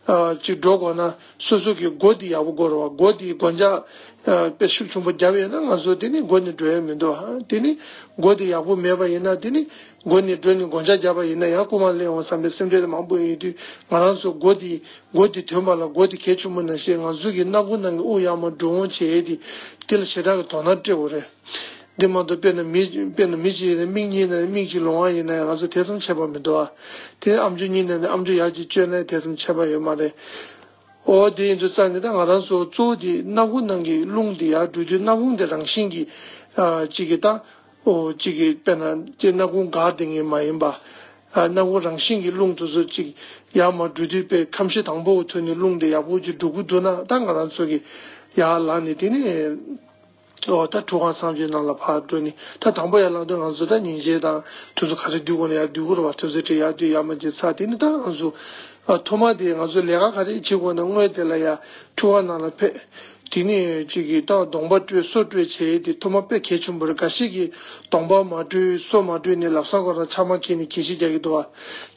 ཨ་ཅིག་འགྲོ་དགོས་ན་སོ་སོ་གི་སྒོ་འདི་ཡག་པོ་སྒོ་རེད་བ། སྒོ་འདི་སྒོ་ལྕགས་ཨ་དཔེ་ཤུགས་ཆེན་པོ་བརྒྱབ་ཡོད་ན་ང་ཚོ་དེ་ནི་སྒོ་ནས་འགྲོ་ཡ་མི་འདུག་ཨ་དེ་ནི་སྒོ་འདི་ཡག་པོ་མེད་པ་ཡིན་ན་དེ་ནི་སྒོ་ནས་འགྲོ་ནས་སྒོ་ལྕགས་བརྒྱབ་པ་ཡིན་ན་ཡང་རྐུ་མ་ལེན་འོང་བསམ་པའི་སེམས་ཁྲལ་དེ་མང་པོ་ཡོད་དུས། ང་རང་ཚོ་སྒོ་འདི་སྒོ་འདི་ཐོན་པ་ལ་སྒོ་འདི་གལ་ཆེན་པོ་ནང་བཞིན་ང་ཚོ་གི་སྣ་ཁུང་ནང་གི་དབུགས་ཡར་མར་འགྲོ་འོང་བྱེད་ཡས་དེ་དེ་ལ་ཞེ་དྲག་གི་དོ་སྣང་སྤྲད་དགོས་རེད། འདི་མ་གཏོགས་དཔེར་ན་མི་དཔེར་ན་མི་གཅིག་ཡིན་ན་མིག་གཉིས་ན་མིག་གཅིག་ལོང་བ་ཡིན་ན་ཡང་ང་ཚོ་དེ་ཙམ་ཁྱད་པར་མི་འདུག་ཨ། དེ་ཨམ་ཅོག་གཉིས་ན་ནི་ཨམ་ཅོག་ཡར་གཅིག་གཅོད་ན་དེ་ཙམ་ཁྱད་པར་ཡོད་མ་རེད། ཨོ་དེ་ཡིན་དུས་ཙང་ནི་ད་ང་རང་ཚོ་གཙོ་བོ་དེ་སྣ་ཁུང་ནང་གི་རླུང་དེ་ཡར་འགྲོ་དུས་སྣ་ཁུང་དེ་རང་བཞིན་གྱིས་ཨ་གཅིག་གི་ད་ཨོ་གཅིག་གི་དཔེར་ན་དེ་སྣ་ཁུང་འགག་བསྡད་མཁན་མ་ཡིན་པ། ཨ་སྣ་ཁུང་རང་བཞིན་གྱི་རླུང་དེ་ཚོ་གཅིག་ཡར་མར་འགྲོ་དུས་དཔེ་ཁམས་གཞི་དང་པོ་ཐོན་ནས་རླུང་དེ་ཡག་པོ་ཅིག་འགྲོ་གི་འདུག་ན། ད་ང་རང་ཚོ་གི་ཡར་ལངས་ནས་དེ་ནས། ཨོ་ད་ཁྲུས་ཁང་མཚམས་ཀྱི་ནང་ལ་ཕར་འགྲོ་ནས། ད་དང་པོ་ཡར་ལངས་དུས་ང་ཚོ་ད་ཉིན་བྱེད་དང་དུས་ཚོད་ག་རེ་སྡོད་དགོས་ན་ཡར་སྡོད་དགོས་རེད་བ། དུས་ཚོད་དེ་ཡར་སྡོད་ཡར་མར་བྱས་ཚར། དེ་ནས་ད་ང་ཚོ་ཨ་ཐོག་མ་དེ་ང་ཚོ་ལས་ཀ་ག་རེ་བྱེད་དགོས་ན་དངོས་དེ་ལ་ཡར་ཁྲུས་ཁང་ནང་ལ་ཕེབས། དེ་ནས་ཅིག་གིས་ད་གདོང་པ་བཀྲུས་སོ་བཀྲུས་བྱས་དེ་ཐོག་མ་དཔེ་གལ་ཆེན་པོ་རེད། འགའ་ཞིག་གིས་གདོང་པ་མ་བཀྲུས་སོ་མ་བཀྲུས་ནས་ལམ་སང་ཁོ་རང་ཕྱགས་མ་འཁྱེར་ནས་གད་ཕྱིས་རྒྱག་གི་འདུག་བ།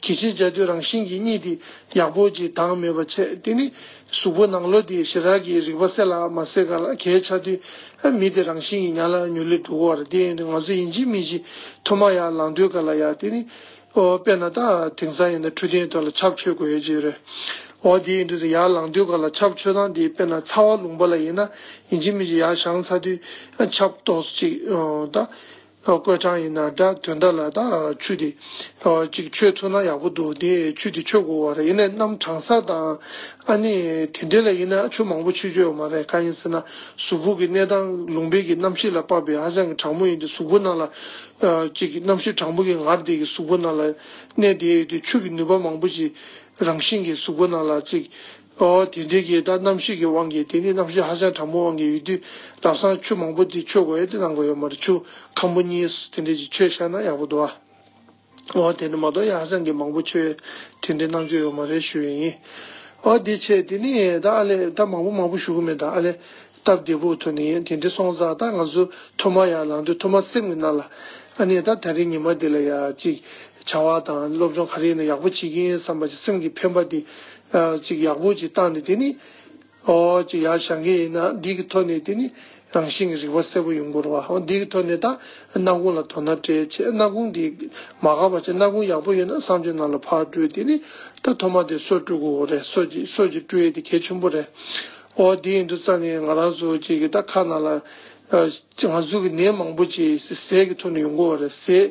གད་ཕྱིས་རྒྱག་དུས་རང་བཞིན་གྱིས་གཉིད་དེ་ཡག་པོ་ཅིག་དྭངས་མེད་པ་བྱས། དེ་ནི་གཟུགས་པོ་ནང་ལོགས་དེ་ཞེ་དྲག་གི་རེག་པ་སད་ལ་མ་སད་ག་ལ་གས་ཆགས་དུས་ཨ་མི་དེ་རང་བཞིན་གྱིས་ཉལ་ལ་ཉུལ་ལེ་འགྲོ་གི་བ་རེད། དེ་ཡིན་དུས་ང་ཚོ་ཡིན་གཅིག་མིན་གཅིག་ཐོག་མ་ཡར་ལངས་དུས་ག་ལ་ཡ་དེ་ནི་ཨོ་དཔེར་ན་ད་དེང་སང་ཡིན་ན་འཕྲོད་བསྟེན་ཐོག་ལ་ཆབ་མཆོད་དགོས་ཡོད་ཅིག་རེད། ཨོ་དེ་ཡིན་དུས་ཡར་ལངས་དུས་ག་ལ་ཆབ་མཆོད་སྟངས་དེ་དཔེར་ན་ཚ་བ་ལུང་པ་ལ་ཡིན་ན་ཡིན་གཅིག་མིན་གཅིག་ཡར་བཞེངས་ཚར་དུས་ཨ་ཆབ་ཏོག་ཙམ་ཅིག་ཨོ་ད། ཨ་བསྐོལ་གྲང་ཡིན་ན་འདྲ་དོན་དག་ལ་ད་ཆུ་དེ་ཨ་ཅིག་མཆོད་ཐུབ་ན་ཡག་པོ་འདུག་དེ་ཆུ་དེ་མཆོད་དགོས་བ་རེད། ཡིན་ནའི་གནམ་གྲང་ས་དང་ཨ་ནི་དེ་འདྲ་ལ་ཡིན་ན་ཆུ་མང་པོ་མཆོད་རྒྱུ་ཡོད་མ་རེད། གང་ཡིན་ཟེར་ན་གཟུགས་པོ་གི་གནས་སྟངས་ལུང་པའི་གི་གནམ་གཤིས་ལ་དཔག་པའི་ཧ་ཅང་གི་གྲང་མོ་ཡིན་དུས་གཟུགས་པོ་ནང་ལ་ཨ་ཅིག་གནམ་གཤིས་གྲང་པོ་གི་ངར་དེ་གི་གཟུགས་པོ་ནང་ལ་གནས་བསྡད་ཡོད་དུས་ཆུ་གི་ནུས་པ་མང་པོ་ཅིག་རང་བཞིན་གྱིས་གཟུགས་པོ་ནང་ལ་ཅིག་ཨོ་དེ་འདྲའི་གི་ད་གནམ་གཤིས་ཀྱི་དབང་གིས་དེ་ནི་གནམ་གཤིས་ཧ་ཅང་གྲང་མོའི་དབང་གིས་ཡོད་དུས་ལམ་སང་ཆུ་མང་པོ་དེ་མཆོད་དགོས་ཡ་དེ་གནང་དགོས་ཡོད་མ་རེད། ཆུ་ཁམ་བུ་གཉིས་དེ་འདྲ་ཅིག་མཆོད་བཞག་ན་ཡག་པོ་འདུག་ཨ། ཨོ་དེ་འདྲ་མ་གཏོགས་ཡ་ཧ་ཅང་གི་མང་པོ་མཆོད་དེ་འདྲའི་གནང་རྒྱུ་ཡོད་མ་རེད་ཞུ་ཡ་ཡིན། ཨོ་དེ་བྱས་དེ་ནི་ད་ཨ་ལས་ད་མང་པོ་མང་པོ་ཞུ་གི་མེད། ད་ཨ་ལས་སྟབས་བདེ་པོ་ཐོག་ནས་ཡིན། དེ་འདྲ་སོང་ཙང་ད་ང་ཚོ་ཐོག་མ་ཡར་ལངས་དུས་ཐོག་མ་སེམས་ཀྱི་ནང་ལ་ཨ་ནི་ད་ད་རེས་ཉི་མ་འདི་ལ་ཡ་ཅིག་བྱ་བ་དང་སློབ་སྦྱོང་ག་རེ་ཡིན་ན་ཡག་པོ་བྱེད་ཀྱི་ཡིན་བསམ་པ་ཅིག་སེམས་ཀྱི་འཕེན་པ་འདི་ཨ་ཅིག་ཡག་པོ་ཅིག་བཏང་ནས་དེ་ནི་ཨོ་ཅིག་ཡར་བཞེངས་ཀྱི་ཡིན་ན་འདི་གི་ཐོག་ནས་དེ་ནི་རང་བཞིན་གྱི་རིག་པ་གསལ་པོ་ཡོང་དགོས་རེད་བ། འོ་འདི་གི་ཐོག་ནས་ད་སྣ་ཁུང་ལ་དོ་སྣང་སྤྲད་བྱས། སྣ་ཁུང་འདི་མ་འགག་པ་བྱས། སྣ་ཁུང་ཡག་པོ་ཡོད་ན་བསམ་བློ་ནང་ལ་ཕར་བཀྲུས། དེ་ནི་ད་ཐོག་མ་དེ་སོ་བཀྲུ་དགོས་རེད། སོ་ཅིག་སོ་ཅིག་བཀྲུ་ཡས་དེ་གལ་ཆེན་པོ་རེད། ཨོ་འདི་ཡིན་དུས་ཙང་ནས་ང་རང་ཚོ་ཅིག་གི་ད་ཁ་ནང་ལ་ཨ་ང་ཚོ་གི་ནད་མང་པོ་ཅིག་ཟས་ཀྱི་ཐོག་ནས་ཡོང་གི་ཡོད་རེད། ཟས་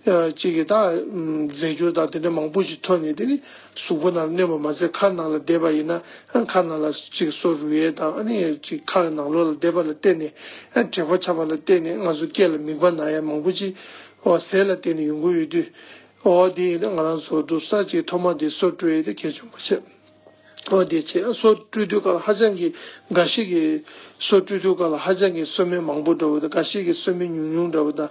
ཨ་ཅིག་གི་ད་རྫས་འགྱུར་དང་དེ་འདྲ་མང་པོ་ཞིག་ཐོན་ནས་དེ་ནི་གཟུགས་པོ་ནང་ལ་གནོད་པ་མ་ཟད་ཁ་ནང་ལ་བསྡད་པ་ཡིན་ན་ཨ་ཁ་ནང་ལ་ཅིག་སོ་རུ་ཡས་དང་ཨ་ནི་ཅིག་ཁ་ནང་ལོགས་ལ་བསྡད་པ་ལ་བརྟེན་ནས་ཨ་དྲེག་པ་ཆགས་པ་ལ་བརྟེན་ནས་ང་ཚོ་སྐེ་ལ་མིད་པ་ན་ཡ་མང་པོ་ཅིག་ཨོ་ཟས་ལ་བརྟེན་ནས་ཡོང་གི་ཡོད་དུས་ཨོ་དེ་ཡིན་ན་ང་རང་ཚོ་འདུག་ས་ཅིག་ཐོག་མ་དེ་སོ་བཀྲུ་ཡས་དེ་གལ་ཆེན་པོ་བྱས། ཨོ་དེ་བྱས་སོ་བཀྲུ་དུས་སྐབས་ལ་ཧ་ཅང་གི་འགའ་ཞིག་གིས་སོ་བཀྲུ་དུས་སྐབས་ལ་ཧ་ཅང་གི་སོ་སྨན་མང་པོ་འདྲ་བོ་དང་འགའ་ཞིག་གིས་སོ་སྨན་ཉུང་ཉུང་འདྲ་བོ་དང་།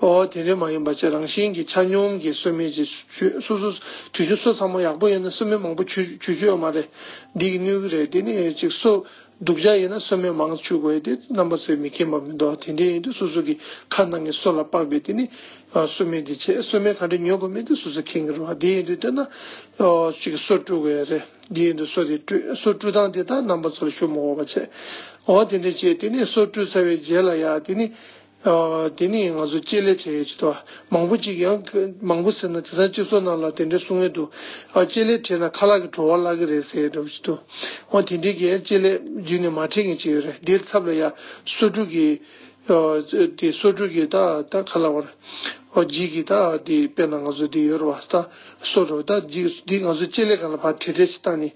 ཨོ་དེ་འདྲ་མ་ཡིན་པ་བྱས་རང་བཞིན་གྱི་ཆ་སྙོམས་ཀྱི་སོ་སྨན་ཅིག་མཆོད། སོ་སོ་དུས་རྒྱུན་སོ་ཚང་མ་ཡག་པོ་ཡོད་ན་སོ་སྨན་མང་པོ་མཆོད་མཆོད་རྒྱུ་ཡོད་མ་རེད། འདི་གི་གནོད་ཀྱི་རེད། དེ་ནི་ཅིག་སོ་སྡུག་ཅག་ཡིན་ན་སོ་སྨན་མང་མཆོད་དགོས་ཡ་དེ་རྣམ་པ་ཚོས་མི་མཁྱེན་པ་མི་འདུག་དེ་འདྲ་ཡིན་དུས་སོ་སོ་གི་ཁ་ནང་གི་སོ་ལ་དཔག་པའི་དེ་ནི་ཨ་སོ་སྨན་དེ་བྱས། སོ་སྨན་ག་འདྲ་ཉོ་དགོས་མིན་དེ་སོ་སོ་མཁྱེན་གྱི་རེད་བ། དེ་ཡིན་དུས་དེ་ན་ཨོ་ཅིག་སོ་བཀྲུ་དགོས་ཡ་རེད། འདི་ཡིན་དུས་སོ་དེ་བཀྲུས། སོ་བཀྲུ་སྟངས་དེ་ད་རྣམ་པ་ཚོ་ལ་ཞུ་མ་དགོས་པ་བྱས། འོ་དེ་འདྲ་བྱས་དེ་ནས་སོ་བཀྲུས་ཚར་བའི་རྗེས་ལ་ཡ་དེ་ནི་ཨ་དེ་ནི་ང་ཚོ་ལྕེ་ལེབ་བྲེག་ཡས་ཅིག་འདུག་མང་པོ་ཅིག་ཡང་མང་པོ་ཟེར་ན་དེང་སང་སྤྱི་ཚོགས་ནང་ལ་དེ་འདྲ་གསུང་ཡས་འདུག་ཨ་ལྕེ་ལེབ་བྲེག་ན་ཁ་ལག་གི་བྲོ་བ་བརླག་གི་རེད་ཟེར་ཡས་འདྲ་བོ་ཅིག་འདུག་འོ་དེ་འདྲའི་གི་ལྕེ་ལེབ་རྒྱུན་ནས་མ་བྲེག་མཁན་ཅིག་ཡོད་རེད། འདིའི་ཚབ་ལ་ཡ་སོ་བཀྲུ་གི་ཨ་དེ་སོ་བཀྲུ་གི་ད་ད་ཁ་ལག་བར་ཨོ་ལྗིད་ཀྱི་ད་དེ་དཔེར་ན་ང་ཚོ་འདི་ཡོད་རེད་བ། ད་སོ་རེད་བ། ད་འདི་འདི་ང་ཚོ་ལྕེ་ལེབ་སྒང་ལ་ཕར་བྲེག་བྲེག་ཅིག་བཏང་ནས་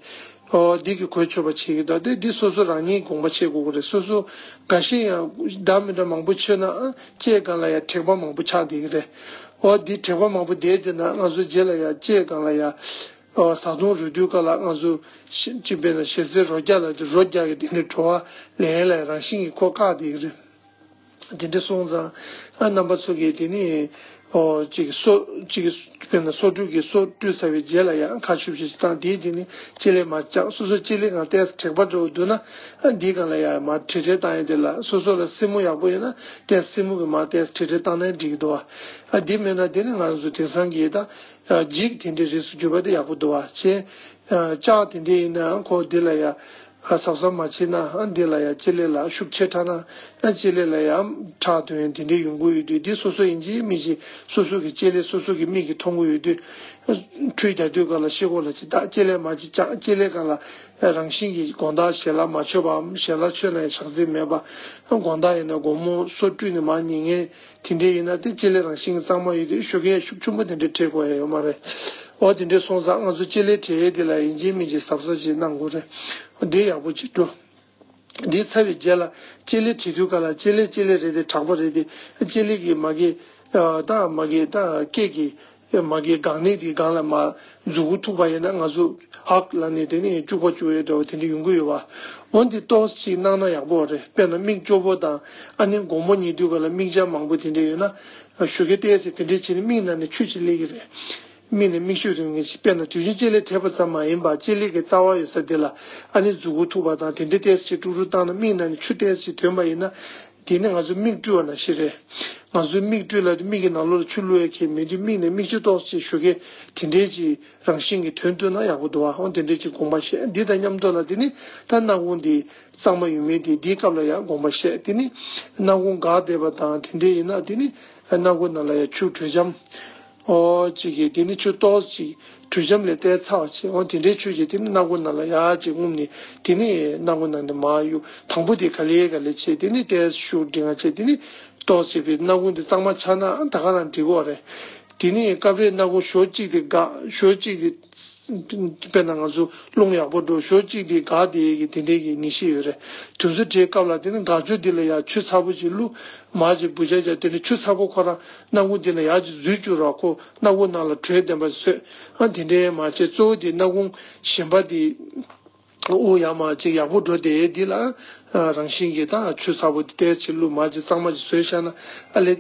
ཨོ་འདི་གི་གོས་ཆོད་པ་བྱེད་ཀྱི་འདུག་དེ་འདི་སོ་སོ་རང་ཉིད་དགོངས་པ་བཞེས་དགོས་ཀྱི་རེད། སོ་སོ་འགའ་ཤས་ཡང་འདྲ་མི་འདྲ་མང་པོ་མཆོད་ན་ཨ་ལྕེ་སྒང་ལ་ཡ་དྲེག་པ་མང་པོ་ཆགས་བསྡད་ཀྱི་རེད། ཨོ་འདི་དྲེག་པ་མང་པོ་བསྡད་བསྡད་ན་ང་ཚོ་རྗེས་ལ་ཡ་ལྕེ་སྒང་ལ་ཡ་ཨོ་བཟའ་བཏུང་རུལ་དུས་སྐབས་ལ་ང་ཚོ་ཤི་ཅིག་དཔེར་ན་ཞལ་ཟས་རོ་བརྒྱ་ལ་དེ་རོ་བརྒྱ་གི་དེ་འདྲའི་བྲོ་བ་ལེན་ལ་རང་བཞིན་གྱིས་ཁོ་བཀག་བསྡད་ཀྱི་རེད། དེ་འདྲ་སོང་ཙང་ཨ་རྣམ་པ་ཚོ་གིས་དེ་ནི་ཨོ་ཅིག་སོ་ཅིག་དཔེར་ན་སོ་བཀྲུ་གི་སོ་བཀྲུས་ཚར་བའི་རྗེས་ལ་ཡང་ཁ་ཆུབ་ཞིག་བཏང་དེའི་དེ་ནི་ལྕེ་ལེབ་མར་བཅག་སོ་སོ་ལྕེ་ལེབ་སྒང་ཏོག་ཙམ་དྲེག་པ་འདྲ་བོ་འདུག་ན་ཨ་འདིའི་སྒང་ལ་ཡང་མར་བྲེག་བྲེག་བཏང་ཡས་དེ་ལ་སོ་སོ་ལ་སེན་མོ་ཡག་པོ་ཡོད་ན་ཏོག་ཙམ་སེན་མོ་གི་མར་ཏོག་ཙམ་བྲེག་བྲེག་བཏང་ན་འགྲིག་གི་འདུག་བ། ཨ་འདི་མེད་ན་དེ་ནི་ང་རང་ཚོ་དེང་སང་གི་ད་ལྗིད་དེ་འདྲའི་རིགས་སུ་གྱུར་པ་དེ་ཡག་པོ་འདུག་བ། བྱས་ལྕགས་དེ་འདྲ་ཡིན་ན་ཁོ་འདི་ལ་ཡང་གཟབ་གཟབ་མ་བྱས་ན་འདི་ལ་ཡང་ལྕེ་ལེབ་ལ་ཤུགས་ཆེ་དྲགས་ན་ལྕེ་ལེབ་ལ་ཡང་ཁྲག་ཐོན་དེ་འདྲའི་ཡོང་གི་ཡོད་དུས་འདི་སོ་སོ་ཡིན་གཅིག་མིན་གཅིག་སོ་སོ་གི་ལྕེ་ལེབ་སོ་སོ་གི་མིག་གིས་མཐོང་གི་ཡོད་དུས་ཁྲུས་རྒྱག་དུས་སྒང་ལ་ཤེལ་སྒོ་ལ་ཅིག་བལྟ། ལྕེ་ལེབ་མར་ཅིག་བཅག་ལྕེ་ལེབ་སྒང་ལ་རང་བཞིན་གྱིས་དགོང་དག་ཞལ་ལག་མ་མཆོད་པའམ་ཞལ་ལག་མཆོད་ན་ཡང་བྱ་རྩིས་མེད་པ། དགོང་དག་ཡིན་ན་དགོང་མོ་སོ་བཀྲུས་ནས་མར་ཉལ་མཁན་དེ་འདྲ་ཡིན་ན་དེ་ལྕེ་ལེབ་རང་བཞིན་གྱིས་གཙང་མ་ཡོད་དུས་ཞོགས་ཀས་ཤུགས་ཆེན་པོ་དེ་འདྲ་བྲེག་དགོས་ཡ་ཡོད་མ་རེད། འོ་དེ་འདྲ་སོང་ཙང་ང་ཚོ་ལྕེ་ལེབ་བྲེག་ཡས་དེ་ལ་ཡིན་གཅིག་མིན་གཅིག་གཟབ་གཟབ་ཅིག་གནང་དགོས་རེད། འོ་དེ་ཡག་པོ་ཅིག་འགྲོ། འདི་ཚར་བའི་རྗེས་ལ་ལྕེ་ལེབ་བྲེག་དུས་སྒང་ལ་ལྕེ་ལེབ་ལྕེ་ལེབ་རེད་དེ་དྲེག་པ་རེད་དེ་ལྕེ་ལེབ་ཀྱི་མ་གི་ད་མ་གི་ད་སྐེ་གི་ མ་གི་སྒང་ནས་དེའི་སྒང་ལ་མ་མཛུ་གུ་ཐུག་པ་ཡིན་ན་ང་ཚོ་ཧག་ལ་ནས་དེ་ནས་སྐྱུག་པ་སྐྱུག་ཡས་འདྲ་བ་དེ་འདྲ་ཡོང་གི་ཡོད་པ། འོན་ཏེ་ཏོག་ཙམ་ཅིག་གནང་ན་ཡག་པོ་རེད། དཔེར་ན་མིག་ཅོག་པོ་དང་ཨ་ནི་དགོང་མོ་ཉལ་དུས་ག་ལ་མིག་འབྱར་མང་པོ་དེ་འདྲ་ཡོད་ན་ཞོགས་ཀས་བལྟས་ཚེ་དེ་འདྲ་བྱས་ནས་མིག་ནང་ནས་ཆུ་ཅིག་སླེབས་ཀྱི་རེད། མིག་ནས་མིག་ཆུ་རིང་ངེས་ཤིག་དཔེར་ན་དུས་རྒྱུན་ལྕེ་ལེ་བྲེགས་པ་ཙམ་མ་ཡིན་པར་ལྕེ་ལེ་གི་རྩ་བ་ཡོད་ས་དེ་ལ་ཨ་ནི་མཛུ་གུ་ཐུག་པ་དང་དེ་འདྲ་ཏོག་ཙམ་ཅིག་དཀྲུག་དཀྲུག་བཏང་ན་མིག་ནང་ནས་ཆུ་ཏོག་ཙམ་ཅིག་ཐོན་པ་ཡིན་ན། དེ་ནི་ང་ཚོ་མིག་བཀྲུས་པ་ནང་བཞིན་རེད། ང་ཚོའི་མིག་བཀྲུས་ལ་དེ་མིག་གི་ནང་ལོགས་ལ་ཆུ་བླུགས་ཡ་ཁེལ་མེད་དུས་མིག་ནས་མིག་ཆུ་ཏོག་ཙམ་ཅིག་ཞོགས་ཀས་དེ་འདྲའི་ཅིག་རང་བཞིན་གྱིས་ཐོན་ཐུབ་ན་ཡག་པོ་འདུག་ཨ། འོ་དེ་འདྲའི་ཅིག་དགོངས་པ་བཞེས། འདི་དང་མཉམ་དུ་ལ་དེ་ནི་ད་སྣ་ཁུང་འདི་གཙང་མ་ཡོད་མེད་དེ་འདིའི་སྐབས་ལ་ཡང་དགོངས་པ་བཞེས། དེ་ནི་སྣ་ཁུང་འགག་བསྡད་པ་དང་དེ་འདྲའི་ཡིན་ན་དེ་ནི་སྣ་ཁུང་ནང་ལ་ཡང་ཆུ་དྲོད་འཇམ། ཨོ་གཅིག་གིས་དེ་ནི་ཆུ་ཏོག་ཙམ་ཅིག་དྲོད་འཇམ་ལས་ཏོག་ཙམ་ཚ་བ་བྱས། འོ་དེ་འདྲའི་ཆུ་ཅིག་དེ་ནི་སྣ་ཁུང་ནང་ལ་ཡར་ཅིག་རྔུབ་ནས་དེ་ནི་སྣ་ཁུང་ནང་ནས་མར་གཡུག་དང་པོ་དེ་ག་ལེ་ག་ལེ་བྱས། དེ་ནི་ཏོག་ཙམ་ཤུགས་སྒྲིལ་ང་བྱས། དེ་ནི་ཏོག་ཙམ་བྱས་པའི་སྣ་ཁུང་དེ་གཙང་མ་ཆགས་ན་ད་ག་རང་འགྲིག་གོ་རེད། དེ་ནི་སྐབས་རེ་སྣ་ཁུང་ཞོ་གཅིག་དེ་འགག་ཞོ་གཅིག་དེ། དཔེར་ན་ང་ཚོ་རླུང་ཡག་པོ་འགྲོ་ཞོ་གཅིག་དེ་འགག་དེ་གི་དེ་འདྲའི་གི་ནད་གཞི་ཡོད་རེད། དུས་ཚོད་དེའི་སྐབས་ལ་དེ་ནི་འགག་ཆུ་འདི་ལ་ཡང་ཆུ་ཚ་པོ་ཅིག་བླུགས། མར་ཅིག་འབུད་བྱས་བྱས་དེ་ནི་ཆུ་ཚ་པོ་ཁོ་རང་སྣ་ཁུང་འདི་ལ་ཡར་ཅིག་འཛུལ་བཅུག་རོགས། ཁོ་སྣ་ཁུང་ནང་ལ་དྲོད་ལྡན་པ་བཟོས། ཨ་དེ་འདྲའི་མ་བྱས་གཙོ་བོ་དེ་སྣ་ཁུང་གཞན་པ་དེ་དབུགས་ཡར་མར་ཅིག་ཡག་པོ་འགྲོ་དེ་འདི་ལ་རང་བཞིན་གྱིས་ད་ཆུ་ཚ་པོ་དེ་ཏོག་ཙམ་བླུགས་མར་ཅིག་གཙང་མ་ཅིག་བཟོས་བཞག་ན་ཨ་ལེ།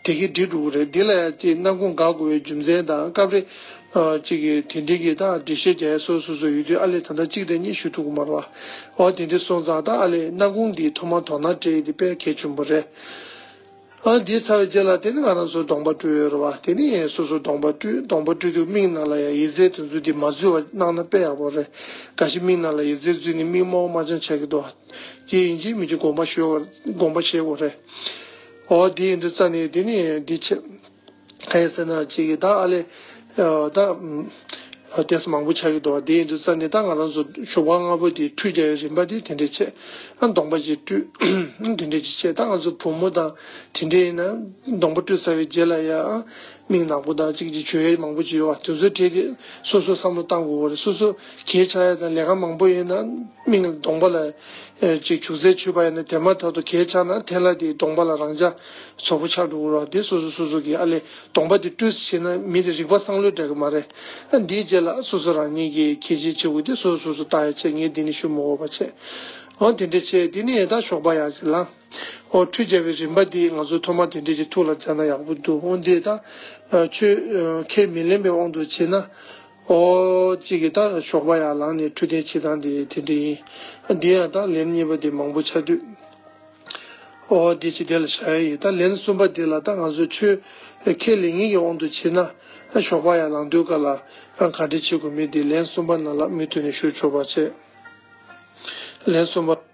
དེ་གི་འགྲིག་འགྲོ་གི་རེད། འདི་ལ་ཡང་དེ་སྣ་ཁུང་འགག་དགོས་པའི་རྒྱུ་མཚན་དང་སྐབས་རེ་ཨ་གཅིག་གི་དེ་འདྲའི་གི་ད་འགྲེལ་བཤད་རྒྱག་ཡ་སོ་སོ་སོ་ཡོད་དུས་ཨ་ལས་ད་ལྟ་གཅིག་དང་གཉིས་ཞུ་ཐུབ་ཀྱི་མ་རེད་བ། འོ་དེ་འདྲ་སོང་ཙང་ད་ཨ་ལས་སྣ་ཁུང་འདི་ཐོག་མར་དོ་སྣང་སྤྲད་ཡ་དེ་དཔེ་གལ་ཆེན་པོ་རེད། ཨ་འདི་ཚར་བའི་རྗེས་ལ་དེ་ནི་ང་རང་ཚོ་གདོང་པ་བཀྲུ་ཡོད་རེད་བ། དེ་ནི་སོ་སོ་གདོང་པ་བཀྲུས། གདོང་པ་བཀྲུས་དུས་མིག་ནང་ལ་ཡང་ཡི་ཙི་དེ་ཚོ་འདི་མ་འཛུལ་བ་གནང་ན་དཔེ་ཡག་པོ་རེད། འགའ་ཞིག་མིག་ནང་ལ་ཡི་ཙི་འཛུལ་ནས་མིག་རྨོག་མ་འཆང་ཆགས་ཀྱི་འདུག་བ། དེ་ཡིན་གཅིག་མིན་གཅིག་དགོངས་པ་ཞུ་དགོས་དགོངས་པ་བཞེས་དགོས་རེད། འོ་དེ་ཡིན་དུས་རྩ་ནས་དེ་ནི་འདི་ཆེ། ག་རེ་ཟེར་ན་གཅིག་གིས་ད་ཨ་ལས་ད་ཏོག་ཙམ་མང་པོ་ཆགས་ཀྱི་འདུག་བ། དེ་ཡིན་དུས་རྩ་ནས་ད་ང་རང་ཚོ་ཞོགས་པ་སྔ་པོ་དེ་ཁྲུས་རྒྱག་ཡའི་རིམ་པ་དེ་དེ་འདྲས་བྱས། ཨ་གདོང་པ་ཅིག་བཀྲུས། དེ་འདྲས་ཅིག་བྱས། ད་ང་ཚོ་བུ་མོ་དང་དེ་འདྲས་ཡིན་ན་གདོང་པ་བཀྲུས་ཚར་བའི་རྗེས་ལ་ཡ་མིག་ནག་པོ་དང་གཅིག་གཅིག་བྱོས་ཡས་མང་པོ་ཅིག་ཡོད་བ། དེ་ཚོའི་གྲས་དེ་སོ་སོ་བསམ་བློ་བཏང་དགོས་པ་རེད། སོ་སོ་གས་ཆགས་ཡ་དང་ལས་ཀ་མང་པོ་ཡིན་ན་མིག་གདོང་པ་ལ་ཨེ་ཅིག་བྱུག་རྫས་མཆོད་པ་ཡིན་ན་དེ་མ་ཐག་ཏུ་གས་ཆགས་ན་དེ་ལ་དེ་གདོང་པ་ལ་རང་འཇགས་ཚོགས་པ་ཆགས་འགྲོ་གི་རེད་བ། དེ་སོ་སོ་སོ་སོ་གི་ཨ་ལས་གདོང་པ་དེ་བཀྲུས་བྱས་ན་མི་དེ་རིག་པ་སང་ལོས་འདྲ་གི་མ་རེད། ཨ་འདིའི་རྗེས་ལ་སོ་སོ་རང་ཉིད་ཀྱི་གས་ཆེ་ཆེ་བོ་དེ་སོ་སོ་སོ་སོ་ལྟ་ཡ་བྱས། ངས་འདི་ནས་ཞུ་མི་དགོས་པ་བྱས། འོ་དེ་འདྲ་བྱས། དེ་ནས་ད་ཞོགས་པ་ཡར་ཅིག་ལངས། འོ་ཁྲུས་རྒྱག་པའི་རིམ་པ་འདི་ང་ཚོ་ཐོག་མ་དེ་འདྲས་ཅིག་ཐུགས་ལ་འཇགས་ན་ཡག་པོ་འདུག་འོ་འདི་ད་ཨ་ཆོས་ཨ་ཁས་མི་ལེན་པའི་དབང་དུ་བྱས་ན། འོ་གཅིག་གིས་ད་ཞོགས་པ་ཡར་ལངས་ནས་འཕྲོད་བསྟེན་བྱེད་སྟངས་དེ་དེ་འདྲ་ཡིན། འདི་ཡང་ད་ལན་གཉིས་པ་དེ་མང་པོ་ཆགས་དུས། འོ་དེ་ཅིག་དེ་ལ་བཞག་ཡ་ཡིན། ད་ལན་གསུམ་པ་དེ་ལ་ད་ང་ཚོ་ཆོས་ཁས་ལེན་མཁན་གྱི་དབང་དུ་བྱས་ན་ཞོགས་པ་ཡར་ལངས་དུས་ག་ལ་ག་འདྲ་བྱེད་དགོས་མིན་དེ་ལན་གསུམ་པ་ནང་ལ་མུ་མཐུད་ནས་ཞུ་ཆོག་པ་བྱས། ལན་གསུམ་པ།